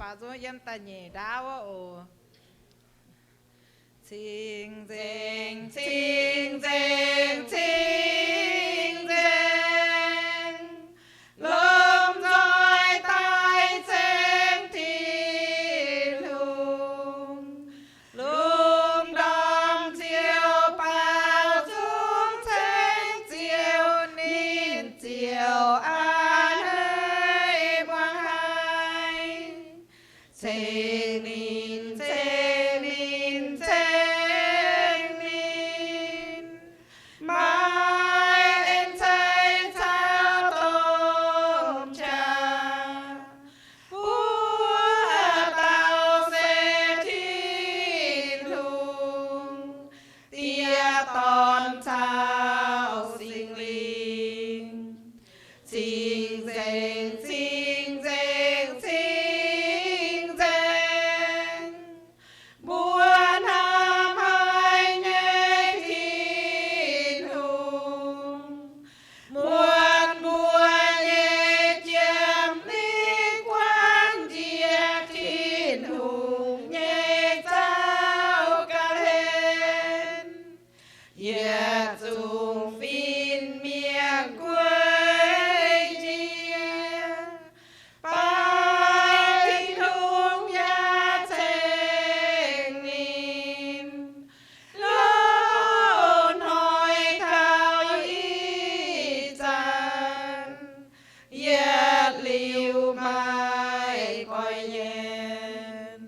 Baaux nzung yiem da'nyeic ndaauv wuov oc. Cing-nzengc, cing-nzengc, cing-nzengc, lomh nzoih daaih ceng Tin-Hungh. Lungh ndorm ziouc baaux nzung ceng Ziouv, ninh ziouc a'hneiv muangx haic. Ceng ninh, ceng ninh, ceng ninh, maaih en-sei caux domh qaqv. Buo dauh se Tin-Hungh, Diex, Dorn caux Singx Lingh. Cing-nzengc, cing-nzengc, cing-nzengc, mbuo hnamv haic nyei Tin-Hungh, muonc mbuo nyei jiem, ninh guangc njiec Tin-Hungh nyei zaux ga'hlen. Yietc zungv fin-mienh guei njiec, baac Tin-Hungh yaac ceng ninh. Loz-hnoi kaux ih zanc, yietc liuz maaih goiv nyienh.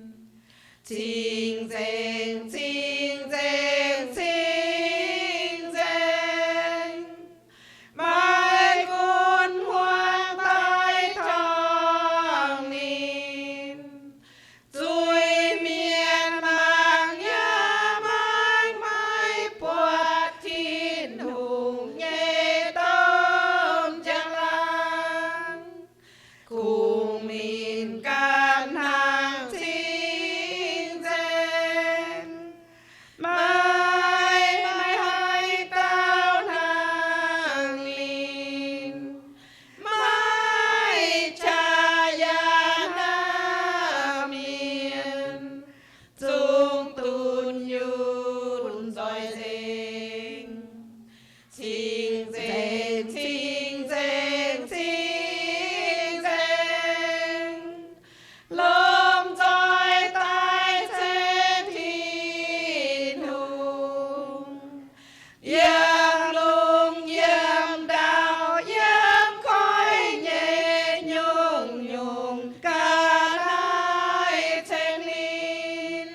Cing-nzengc, cing-nzengc, cing-nzengc, maaih gunv hmuangx daaih torngv ninh. Zuiz-mienh mangc yaac mangc maiv buatc Tin-Hungh nyei domh njang-laangc. Kungx ninh ganh hnangv cing-nzengc, maiv maaih haaix dauh hnangv ninh. Maiv qaqv yaac hnangv mienh, zungv dunh yunh nzoih nzengc. Cing-nzengc, cing-nzengc, cing-nzengc, lomh nzoih daaih ceng Tin-Hungh. Yiem lungh yiem ndau, yiem koiv nyei nyungc-nyungc, ga'naaiv ceng ninh,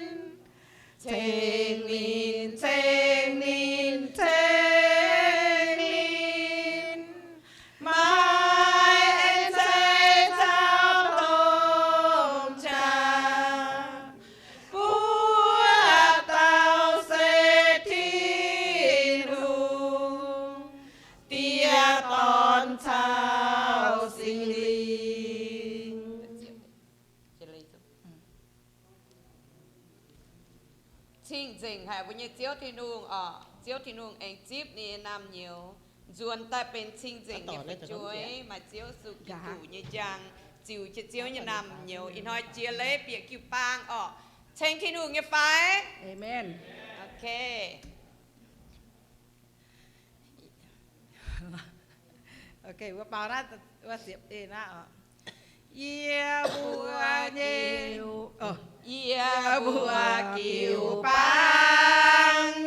ceng ninh, ceng ninh, ceng ninh, maaih en-sei caux domh qaqv. Buo dauh se Tin-Hungh, Diex, Dorn caux Singx Lingh. Cing-nzengc haic mbuo nyei Ziouv Tin-Hungh oc. Ziouv Tin-Hungh aengx zipv ninh nyei naamh nyouz nzuonx daaih benx cing-nzengc nyei fu'jueiv, maaih Ziouv Yesu Giduc nyei njang, ziux jienv Ziouv nyei naamh nyouz. Ih hnoi jiex leiz bieqc jiu-baang oc. Ceng Tin-Hungh nyei fai? Amen. Ok. Ok, wuov bau naaiv, wuov ziepc ih naaiv oc. Yie mbuo nyei, yie mbuo jiu-baang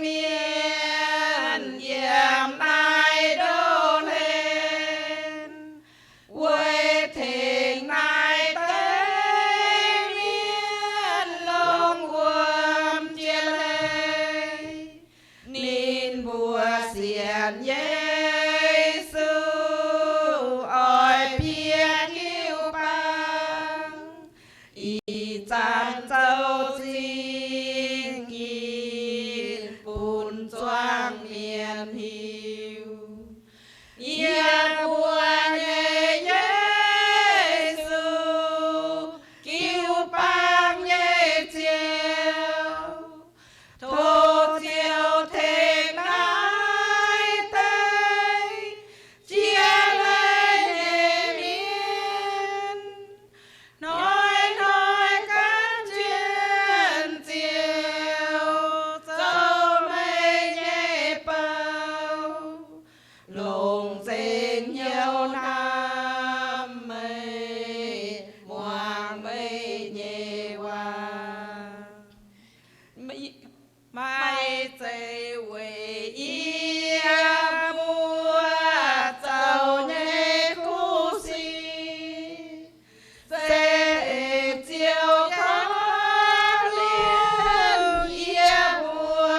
mienh yiem naaiv ndoh hlen, weic tengx naaiv deix mienh longc wuom jiex leiz. Ninh mbuo sienx Yesu oix piex jiu-baang, ih zanc zoux zingh Maaih zeiz weic yie mbuo zoux nyei kuv sic, se Ziouv kouv lienh yie mbuo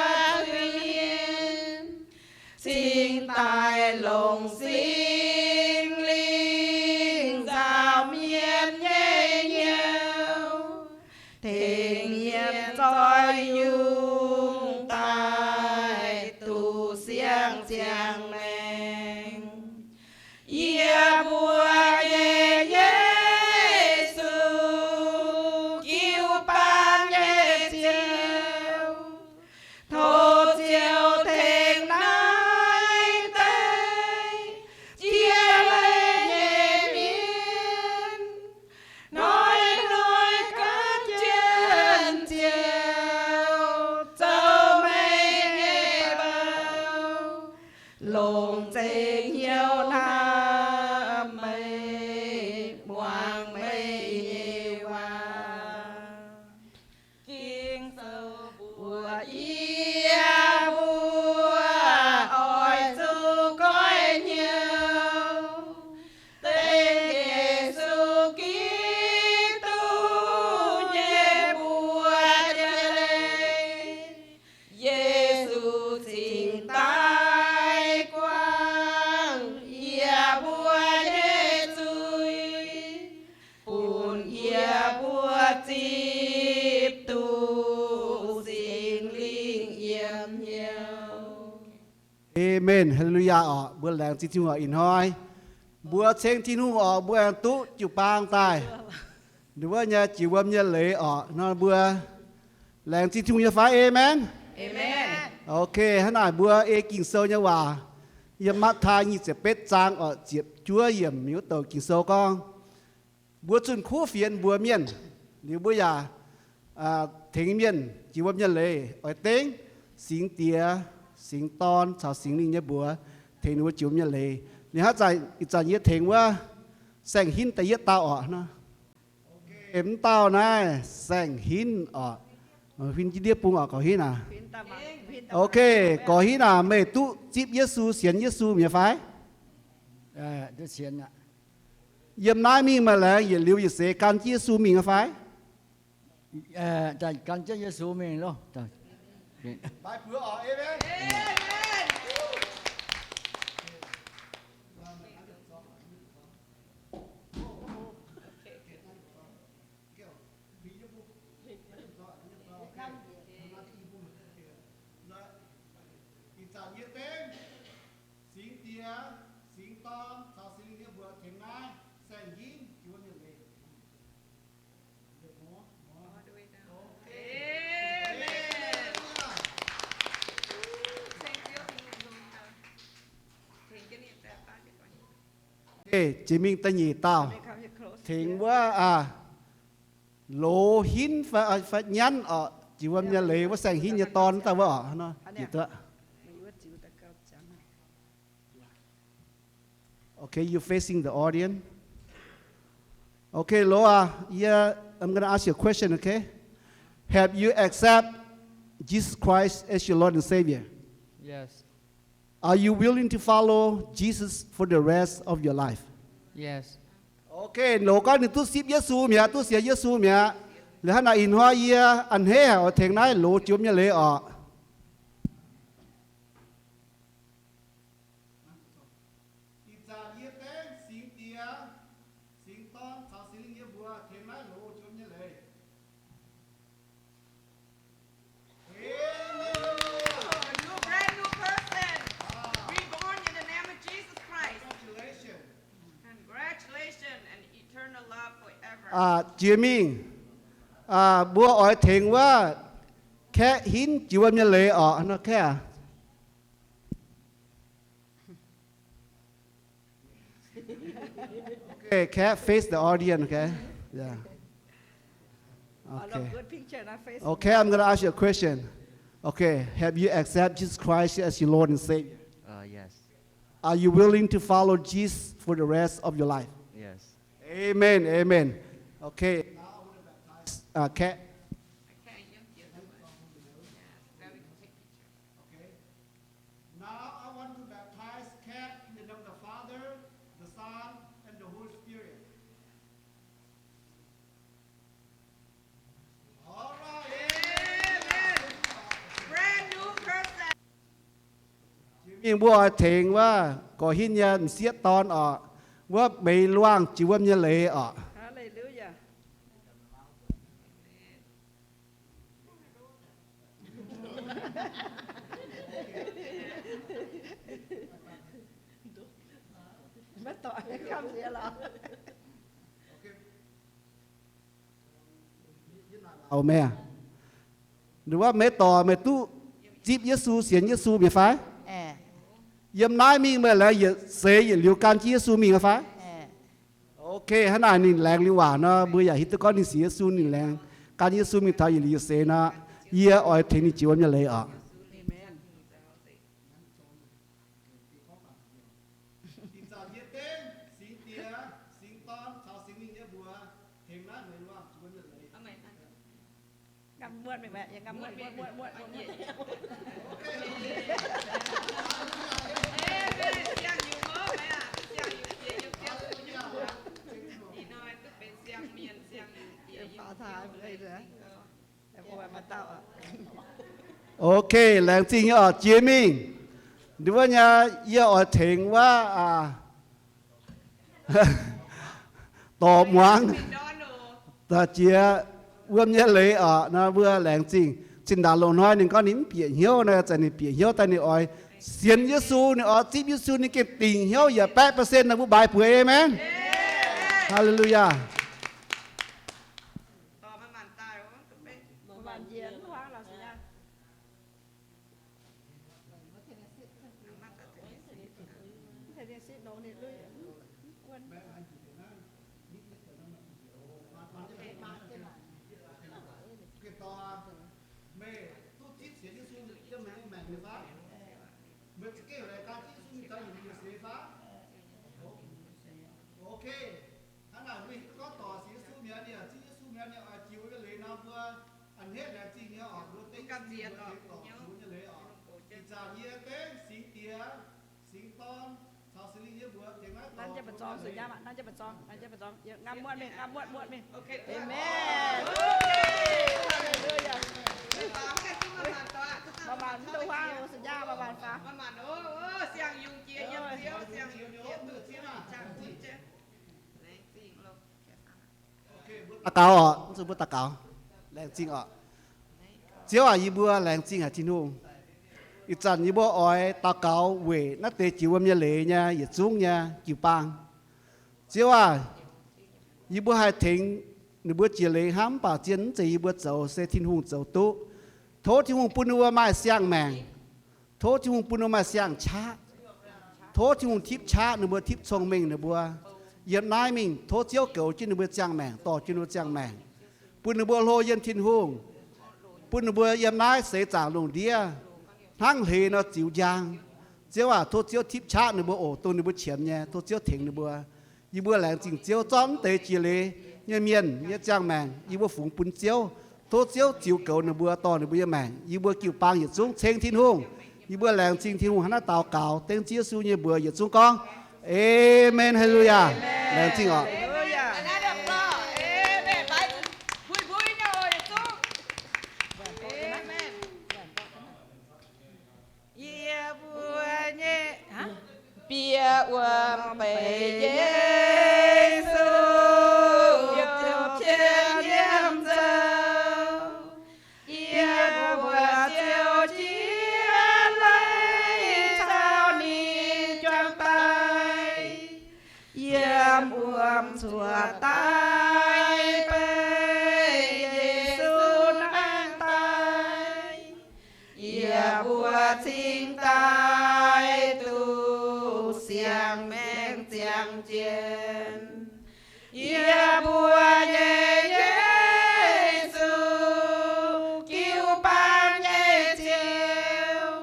zuiz-mienh, cingx daaih longc Singx Lingh nzaaux mienh nyei hnyouv, tengx mienh zoih yungh daaih duqv siang-ziangh maengc. Yie mbuo nyei Yesu, jiu-baang nyei Ziouv, tov Ziouv tengx naaiv deix jiex leiz nyei mienh, hnoi-hnoi gapv jienv Ziouv zoux meih nyei bou, longc zeix hnyouv hnamv meih, muangx meih nyei waac. Ging-Sou mbuox yie mbuo oix zuqc goiv hnyouv dengv Yesu Giduc nyei mbuox jiex leiz. Yesu cingx daaih guangc yie mbuo nyei zuiz, bun yie mbuo zipv duqv Singx Lingh yiem hnyouv. Amen. Haa^le^lu^yaa orqc. Mbuo laengz zingh Tin-Hungh orqc. Ih hnoi mbuo ceng Tin-Hungh orqc, mbuo aengx duqv jiu-baang daaih. Ninh wuov nyei jiex wuom nyei leiz orqc. Nor mbuo laengz zingh Tin-Hungh nyei fai? Amen. Ok, hnangv naaic mbuo ei Ging-Sou nyei waac yiem Matv^taai nyic ziepc betv zaang orqc, ziepc juov yiemc mingh wuov douc Ging-Sou gorngv, mbuo zunh kuv fienx mbuox mienh, liuz mbuo yaac tengx mienh jiex wuom nyei leiz. Oix dengv Singx Diex, Singx Dorn caux Singx Lingh nyei mbuox tengx ninh mbuo jiex wuom nyei leiz. Liuz hnangv ih zanc yie tengx wuov Saeng Hinv da'yietv dauh orqc. Mv dauh naaiv Saeng Hinv orqc. Huin jienv ndiev bung orqc, Gorx Hinv aac. Ok, Gorx Hinv aac, meih duqv zipv Yesu, sienx Yesu mi'aqv fai? Yiem naaiv mingh maaih laengz yietc liuz yietc seix gan jienv Yesu mingh aqv fai? Gan jienv Yesu mingh loh. Ih zanc yie dengv Singx Diex, Singx Dorn caux Singx Lingh nyei mbuox tengx naaiv Saeng Hinv jiex wuom nyei leiz. Jiex mingh da'nyeic dauh, tengx wuov Loz Hinv fai Nyanv orqc, jiex wuom nyei leiz wuov Saeng Hinv nyei dorn daaih wuov orqc. Okay, you facing the audience. Okay, Loz, uh, yeah, I'm gonna ask you a question, okay? Have you accept Jesus Christ as your Lord and Savior? Yes. Are you willing to follow Jesus for the rest of your life? Yes. Okay, Loz gorngv ninh duqv sipv Yesu mi'aqv, duqv sienx Yesu mi'aqv. Liuz hnangv naaic ih hnoi yie a'hneiv haic oix tengx naaiv Loz jiex wuom nyei leiz orqc. Ih zanc yie dengv Singx Diex, Singx Dorn caux Singx Lingh nyei mbuox tengx naaiv Loz jiex wuom nyei leiz. A new, brand new person. Reborn in the name of Jesus Christ. Congratulations. Congratulations and eternal love forever. Jiex mingh, mbuo oix tengx wuov Kaeqv Hinv jiex wuom nyei leiz orqc. Nor Kaeqv aac. Okay, Kaeqv, face the audience, okay? Yeah. Okay. Okay, I'm gonna ask you a question. Okay, have you accept Jesus Christ as your Lord and Savior? Uh, yes. Are you willing to follow Jesus for the rest of your life? Yes. Amen, amen. Okay. Now I want to baptize, uh, Kaeqv. Okay, thank you. Yes, very good. Mingh mbuo oix tengx wuov gorx-hin nyei m'sieqv dorn oc, wuov meix luangh jiex wuom nyei leiz oc. Aamen. Wuov meix dorc meih duqv zipv Yesu, sienx Yesu mi'aqv fai? Yiem naaiv mingh meih laengz yietc seix yietc liuz gan jienv Yesu mingh aqv fai? Ok, hnangv naaic ninh laengz liuz waac nor, mbuo yaac hiuv duqv gorngv ninh sienx Yesu, ninh laengz gan Yesu mingh taux yietc liuz yietc seix nor, yie oix tengx ninh jiex wuom nyei leiz oc. Ok, laengz zingh nyei oc, jiex mingh. Nduov nyei, yie oix tengx wuov dorc muangx jiex wuom nyei leiz oc. Nor mbuo laengz zingh. Zinh ndaangc loz-hnoi ninh gorngv ninh mv bieqc hnyouv nor, zanc ninh bieqc hnyouv daaih ninh oix sienx Yesu, ninh oix zipv Yesu, ninh gengh dingc hnyouv yietc baeqv percent nor, mbuo mbaix buoz aamen. Haa^le^lu^yaa. Meih duqv zipv sienx Yesu yiem meih nyei maengc nyei fai? Meih za'gengh laengz gan zipv Yesu mingh taux yietc liuz yietc seix fai? Ok. Hnangv naaic mbuo hiuv duqv gorngv dorc sienx Yesu mi'aqv, ninh zipv Yesu mi'aqv, ninh oix jiex wuom nyei leiz nor, mbuo a'hneiv laengz zingh nyei oc. Mbuo dengv Yesu mingh, mbuo tengx dorc jiex wuom nyei leiz oc. Ih zanc yie dengv Singx Diex, Singx Dorn, caux Singx Lingh nyei mbuox tengx naaiv dorc jiex wuom nyei leiz. Aamen. Daux gaux oc, mbuo daux gaux. Laengz zingh oc. Ziouv aac, yie mbuo laengz zingh haic Tin-Hungh. Ih zanc yie mbuo oix daux gaux weic naaiv deix jiex wuom nyei leiz nyei yietc zungv nyei jiu-baang. Ziouv aac, yie mbuo haih tengx ninh mbuo jiex leiz hnangv, mv baac zien mv zeiz yie mbuo zoux, se Tin-Hungh zoux duqv. Tov Tin-Hungh bun ninh mbuo maaih siang-maengc. Tov Tin-Hungh bun ninh mbuo maaih siang-qaqv. Tov Tin-Hungh tipv qaqv ninh mbuo, tipv cong-mengh ninh mbuo. Yiem naaiv mingh tov Ziouv goux jienv ninh mbuo ziangh maengc, dorh jienv ninh mbuo ziangh maengc, bun ninh mbuo hlo yiem Tin-Hungh, bun ninh mbuo yiem naaiv seix zaangc lungh ndiev hnangv hleix nor ziux njang. Ziouv aac, tov Ziouv tipv qaqv ninh mbuo oc, dongh ninh mbuo qiemx nyei, tov Ziouv tengx ninh mbuo. Yie mbuo laengz zingh Ziouv zorqv mv deix jiex leiz nyei mienh nyei ziangh maengc yie mbuo fungx bun Ziouv. Tov Ziouv ziux goux ninh mbuo, dorh ninh mbuo nyei maengc. Yie mbuo jiu-baang yietc zungv ceng Tin-Hungh. Yie mbuo laengz zingh Tin-Hungh hnangv naaiv daux gaux, dengv Ziouv Yesu nyei mbuox yietc zungv gorngv, Aamen, Haa^le^lu^yaa. Laengz zingh oc. Yie mbuo nyei, bieqc wuom-beic Yesu, ziouc jienv yiem nzou. Yie mbuo ziouc jiex leiz caux ninh juangc daaih. Yiem wuom-nzuoqc daaih beiv Yesu naaiv daaih. Yie mbuo cingx daaih duqv siang-maengc ziangh jienv. Yie mbuo nyei Yesu, jiu-baang nyei Ziouv,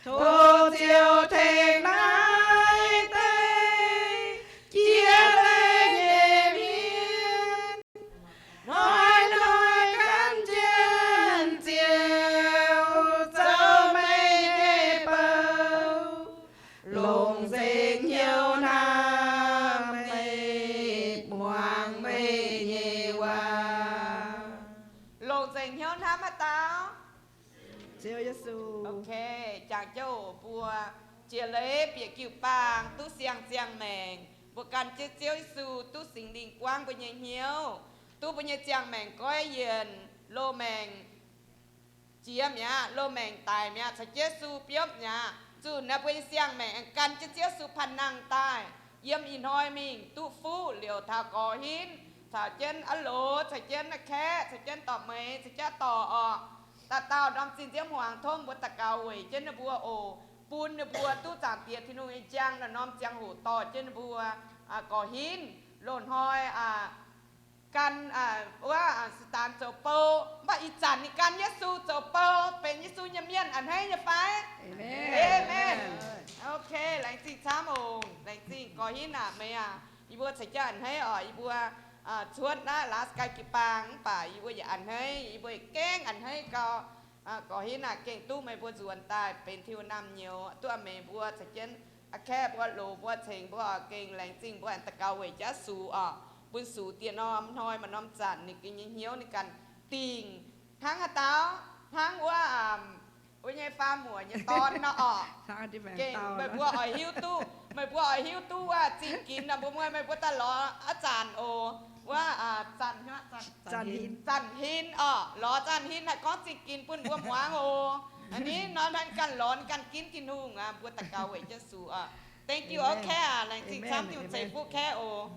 tov Ziouv tengx naaiv deix jiex leiz nyei mienh hnoi-hnoi gan jienv Ziouv zoux meih nyei bou, longc nzengc hnyouv hnamv meih, muangx meih nyei waac. Longc nzengc hnyouv hnamv haaix dauh? Ziouv Yesu. Ok, jangx jouh mbuo jiex leiz bieqc jiu-baang, duqv siang ziangh maengc. Mbuo gan jienv Ziouv Yesu duqv Singx Lingh buangv mbuo nyei hnyouv, duqv mbuo nyei ziangh maengc goiv yienc, loz maengc jiex mi'aqv, loz maengc daic mi'aqv, caux Yesu biopv mi'aqv. Zunh naaiv mbuo nyei siang-maengc aengx gan jienv Ziouv Yesu panh nangh daaih, yiem ih hnoi mingh duqv fuqv liouc taux gorx hinv, caux jienv aav loz, caux jienv aav kaeqv, caux jienv dorh meix, caux jienv dorh orqc. Dauh dauh ndorm zinh nziouv hmuangx tongv mbuo daux gaux weic jienv ninh mbuo oc, bun ninh mbuo duqv Zaangc Diex Tin-Hungh nyei njang naaiv norm ziangh hoc dorh jienv ninh mbuo gorx hinv. Loz-hnoi gan wuov Saadaan zoux bou, mv baac ih zanc ninh gan Yesu zoux bou, benx Yesu nyei mienh, a'hneiv nyei fai? Amen. Ok, laengz zingh camv oc. Laengz zingh gorx hinv aac, meih aac, yie mbuo caux jienv a'hneiv oc. Yie mbuo cuotv naaiv Alaska jiu-baang mv baac yie mbuo yaac a'hneiv, yie mbuo yaac gengh a'hneiv gau. Gorx hinv aac, gengh duqv meih mbuo nzuonx daaih benx Tin-Hungh naamh nyouz, duqv meih mbuo caux jienv a'kaeqv mbuo, loz mbuo, ceng mbuo oc. Gengh laengz zingh mbuo aengx daux gaux weic jaav Sux oc, bun Sux diex norm hnoi maaih norm zanc ninh ganh nyei hnyouv ninh ganh dingh hnangv haaix dauh, hnangv wuov, wuov nyei faam muoc nyei dorn nor oc. Gengh meih mbuo oix hiuv duqv, meih mbuo oix hiuv duqv wuov zingh ginx nor, mbuo muoz meih mbuo daaih lorz aav zanc oc. Wuov zanc, zanc hin oc, lorz zanc hin haih gorngv zingh ginx bun mbuo muangx oc. A'hneiv nor, ninh ganh lorz ninh ganh ginv Tin-Hungh aqv. Mbuo daux gaux weic jienv Sux oc. Thank you oc, kaeqv aac, laengz zingh camv Tin-Hungh ceix fuqv kaeqv oc.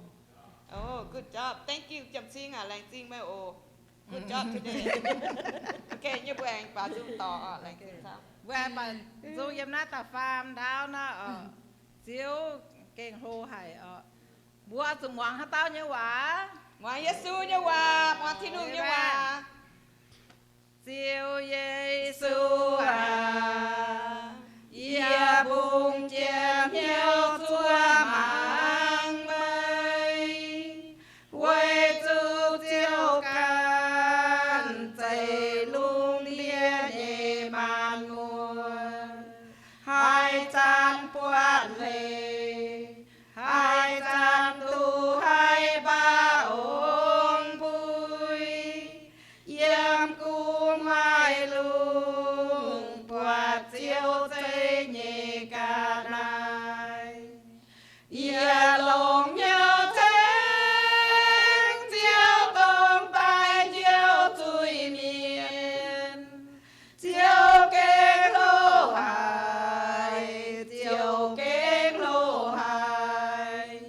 Good job, thank you, Jiem Cing aac, laengz zingh meih oc. Good job today. Ok, nyei mbuo aengx baaux nzung dorc oc, laengz zingh camv. Mbuo aengx baaux nzung yiem naaiv da'faam ndaauv naaiv oc. Ziouv gengh hlo haic oc. Mbuo zuqc muangx haaix dauh nyei waac? Muangx Yesu nyei waac, muangx Tin-Hungh nyei waac. Ziouv Yesu aac, yie mbungh jiex hnyouv zuov mangc meih, weic zuqc Ziouv ganh zeiv lungh ndiev nyei maanc muotc, haih zanc buatc hleix, haih zanc duqv haih baav ong-bui. Yiem gu'nguaaic lungh buatc Ziouv zeiv nyei ga'naaiv. Yie longc hnyouv ceng Ziouv dongh daaih njoux zuiz-mienh. Ziouv gengh hlo haic, Ziouv gengh hlo haic.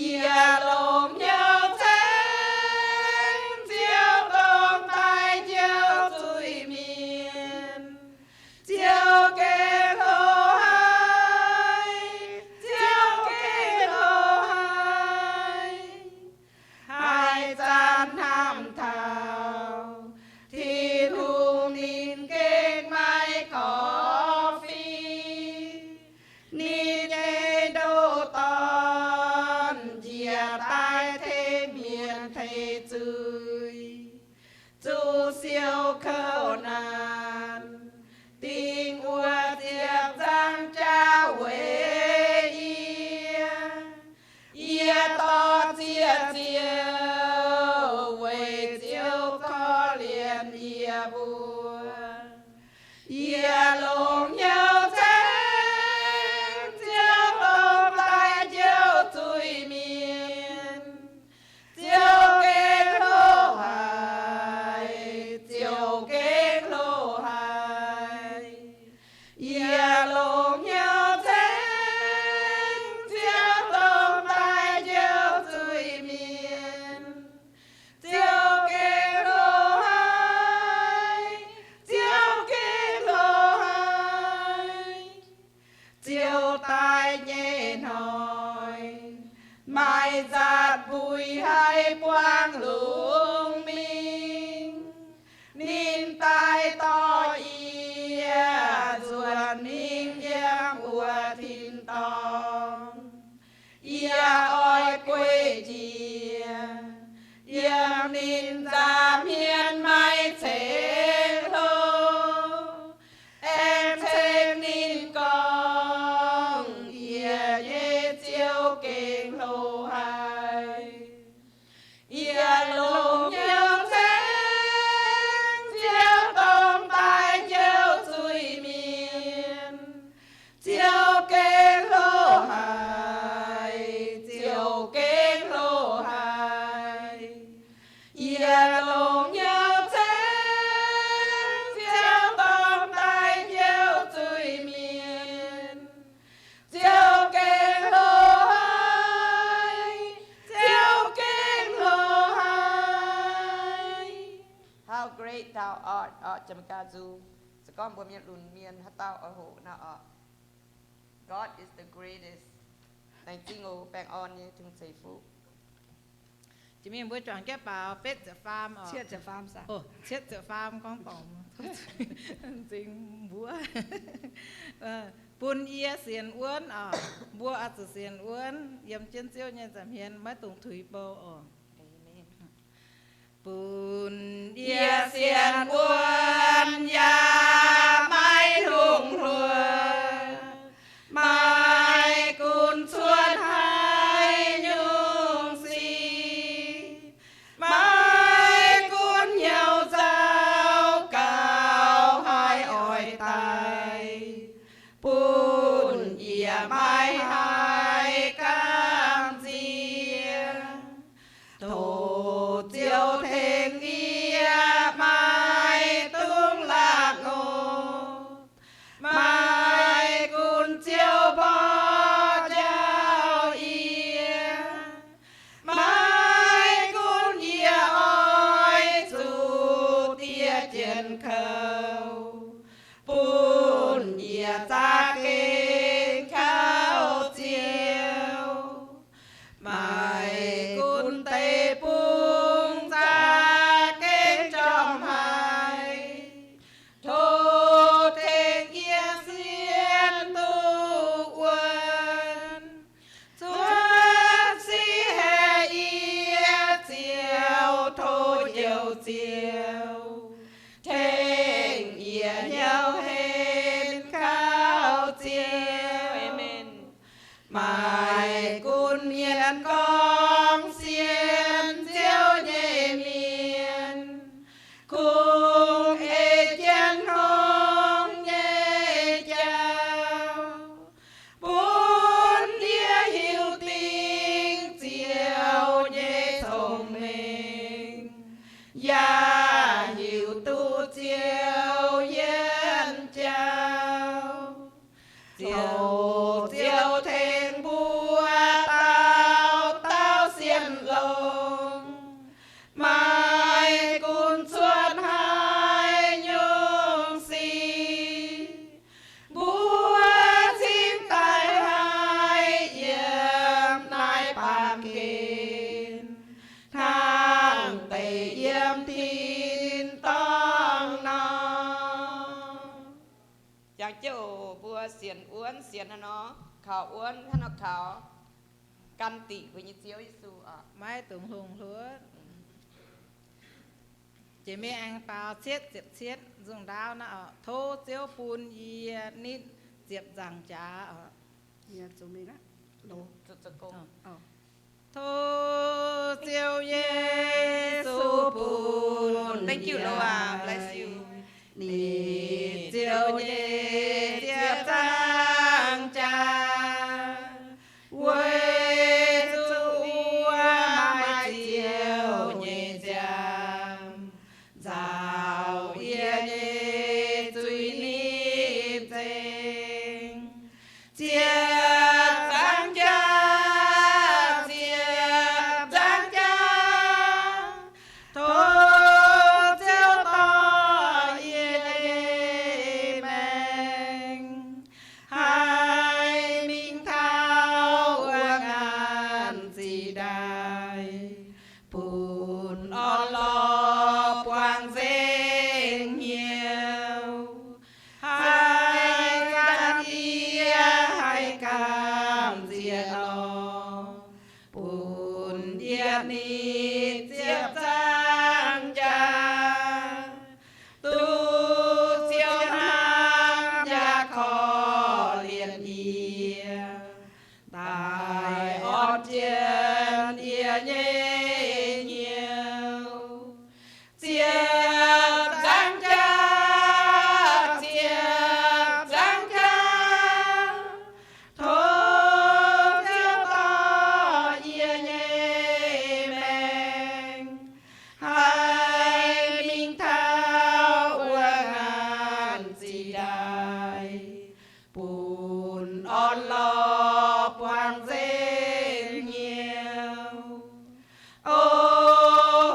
Yie longc hnyouv ceng Ziouv dongh daaih njoux zuiz-mienh. Ziouv gengh hlo haic, Ziouv gengh hlo haic. Haaix zanc hnamv taux Tin-Hungh ninh gengh maiv korv-fiev. Ninh nyei ndoh Dorn njiec daaih tengx mienh teix zuiz, zuqc siou kouv naanc, dingc wuov ziepc nzangc jaax weic yie. Yie dorh ziex Ziouv, weic Ziouv korv-lienh yie mbuo. Yie longc hnyouv ceng Ziouv dongh daaih njoux zuiz-mienh. Ziouv gengh hlo haic, Ziouv gengh hlo haic. Yie longc hnyouv ceng Ziouv dongh daaih njoux zuiz-mienh. Ziouv gengh hlo haic, Ziouv gengh hlo haic. Ziouv daaih nyei hnoi, maaih nzatc mbui haih buangv lungh mingh. Ninh daaih dorh yie nzuonx mingh yiem wuov tin-dorngh. Yie oix gueiv njiec yiem ninh nza'hmien maiv ceix hlo, aengx ceng ninh gorngv, Yie nyei Ziouv gengh hlo haic. Yie longc Jamaica Zoo, se gorngv mbuo mienh lunx mienh haaix dauh oix hoqc nor oc. God is the greatest. Laengz zingh oc, baengh orn nyei, Tin-Hungh ceix fuqv. Jiex mingh mbuo juangc jienv baaux betv ziepc faam oc. Cietv ziepc faam, gorngv dorngc nzengc mbuo. Bun yie sienx wuonv oc. Mbuo oix zuqc sienx wuonv yiem jienv Ziouv nyei nza'hmien, maiv dungx tuix bou oc. Bun yie sienx wuonv yaac maiv lungh hluoqc, maiv gunv cuotv haaix nyungc sic, maiv gunv hnyouv nzauh gaux haaix oix daic, bun yie maiv haih gamh nziex. Tov Ziouv tengx yie maiv dungx laangh ngopv, maiv gunv Ziouv mborqv njaaux yie, maiv gunv yie oix zuqc diev jienv kouv, bun yie za'gengh kaux Ziouv. Maiv gunv deic-bung za'gengh njormh haic, tov tengx yie sienx duqv wuonv. Cuotv sic haic yie Ziouv, tov Njoux Ziouv tengx yie hnyouv henv kaux Ziouv. Maiv gunv mienh gorngv sienx Ziouv nyei mienh, kungx ei jienv hngongx nyei jauv, bun yie hiuv dingc Ziouv nyei cong-mengh, yaac hiuv duqv Ziouv yienh jauv. Ziouv, Ziouv tengx mbuo dauh dauh sienh longx, maiv gunv cuotv haaix nyungc sic, mbuo cingx daaih haih yiem naaiv baamh gen, hnangv deix yiem tin-dorngh nor. Jangx jienv oc, mbuo sienx wuonv sienx haaix nor, kaux wuonv hnangv nor kaux, gan dingc mbuo nyei Ziouv Yesu oc. Maiv dungx hungh hluotv. Jiex mingh aengx baaux cietv ziepc cietv nzungh ndaauv naaiv oc. Tov Ziouv bun yie nitv ziepc nzaangc jaax oc. Tov Ziouv Yesu bun, thank you, Lord, bless you, nitv Ziouv nyei ziepc nzaangc jaax, weic zuqc wuov maaih Ziouv nyei nziaamv nzauh yie nyei zuiz nitv nzengc. Ziepc nzaangc jaax, ziepc nzaangc jaax, tov Ziouv dorh yie nyei maengc haih mingh taux wuov ngaanc zinh ndaangc, bun orn-lorqc buangh nzengc hnyouv. Haih zanc yie haih gamh nziex lorz, bun yietc nitv ziepc nzaangc jaax, duqv Ziouv hnamv yaac korv-lienh yie, daaih orn jienv yie nyei hnyouv. Ziepc nzaangc jaax, ziepc nzaangc jaax, tov Ziouv dorh yie nyei maengc haih mingh taux wuov ngaanc zinh ndaangc, bun orn-lorqc buangh nzengc hnyouv. O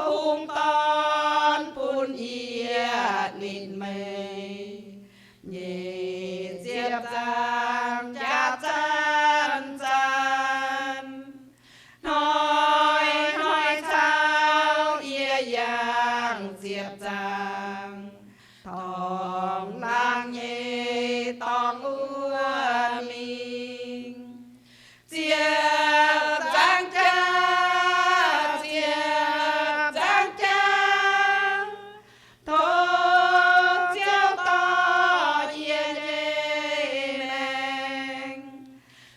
hungh dorn, bun yie nitv Nyeic ziepc zaang jaax zanc-zanc, hnoi-hnoi cau yie yangh ziepc zaang, dorngx laangz nyei dorngx wuov mingh. Ziepc zaang jaax, ziepc zaang jaax, tov Ziouv dorh yie nyei maengx,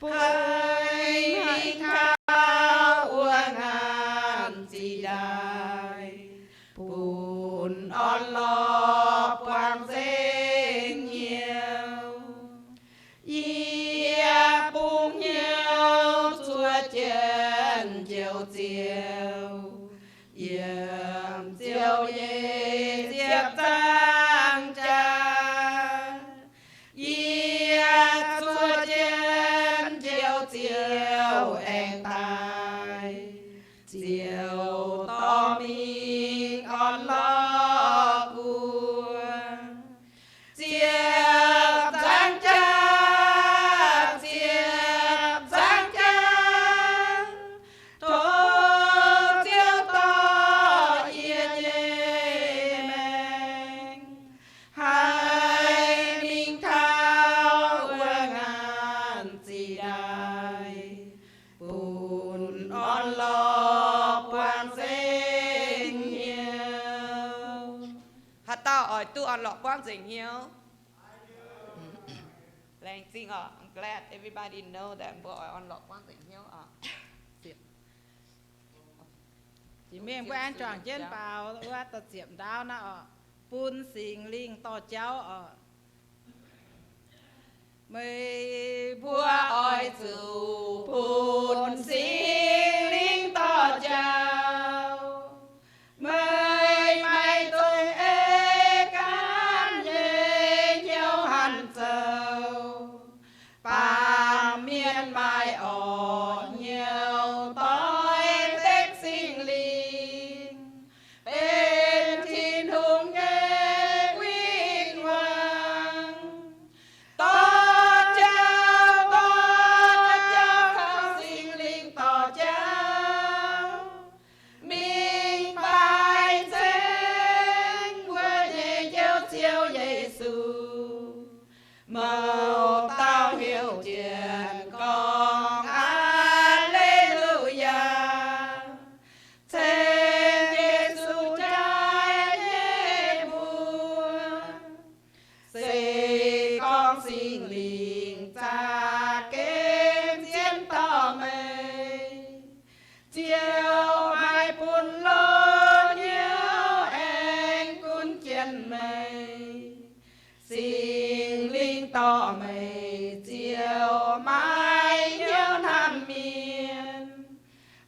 haih mingh taux wuov ngaanc zinh ndaangc, bun orn-lorqc buangh nzengc hnyouv. Yie bungx hnyouv zuov jienv Njoux Ziouv, yiem Ziouv nyei ziepc zaang jaax. Yie zuov jienv Njoux Ziouv aengx daaih, Ziouv dorh mingh orn-lorqc guoqv. Ziepc zaang jaax, ziepc zaang jaax, tov Ziouv dorh yie nyei maengx, haih mingh taux wuov ngaanc zinh ndaangc, bun orn-lorqc buangh nzengc hnyouv. Haaix dauh oix duqv orn-lorqc buangh nzengc hnyouv? Laengz zingh oc. I'm glad everybody know that mbuo oix orn-lorqc buangh nzengc hnyouv oc. Jiex mingh mbuo aengx juangc jienv baaux wuov da'ziepc ndaauv naaiv oc. Bun Singx Lingh dorh jauv oc. Meih mbuo oix zuqc bun Singx Lingh dorh jauv. Meih maaih zong ei gaanv nyei hnyouv hanc zoux. Baamh mienh maaih orqc hnyouv doix-dekc Singx Lingh, benx Tin-Hungh nyei win-wangv. Dorh jauv, dorh jauv, kaux Singx Lingh dorh jauv, mingh baix ceng mbuo nyei Njoux Ziouv Yesu. Mouz dauh heuc jienv gorngv, Aa^le^lu^yaa! Ceng Yesu jaaix nyei mbuox. Se gorngv Singx Lingh za'gengh zien dorh meih, Ziouv maiv bun loz-hnyouv aengx gunv jienv meih. Singx Lingh dorh meih, Ziouv maiv hnyouv hnamv mienh,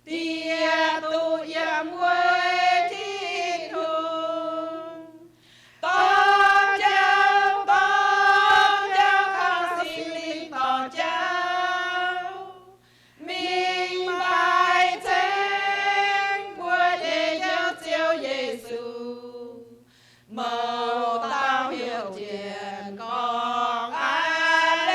diex duqv yiem weic Tin-Hungh. Dorh jauv, dorh jauv, kaux Singx Lingh dorh jauv, mingh baix ceng mbuo nyei Njoux Ziouv Yesu. Mouz dauh heuc jienv gorngv, Aa^le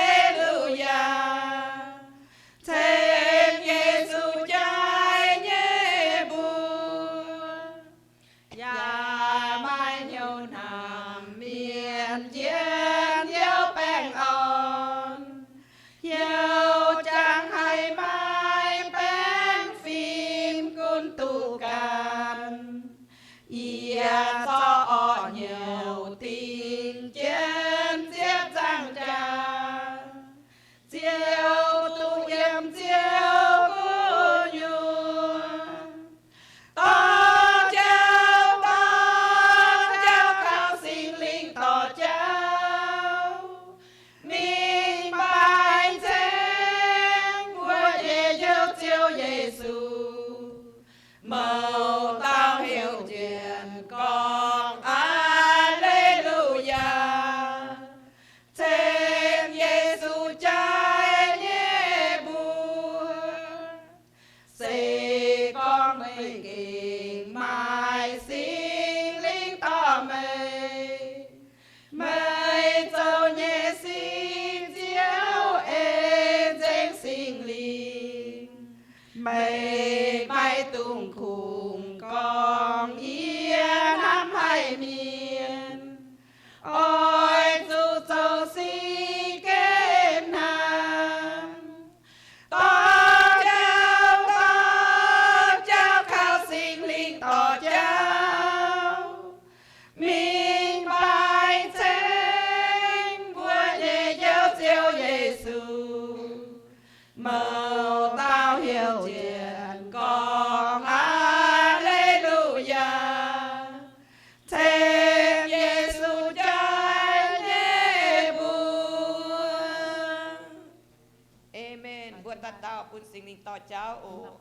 Mouc dauh heuc jienv gorngv, Aa^le^lu^yaa, ceng Yesu jaiv nyei mbuox. Aamen. Mbuo dauh dauh bun Singx Lingh dorh jauv oc.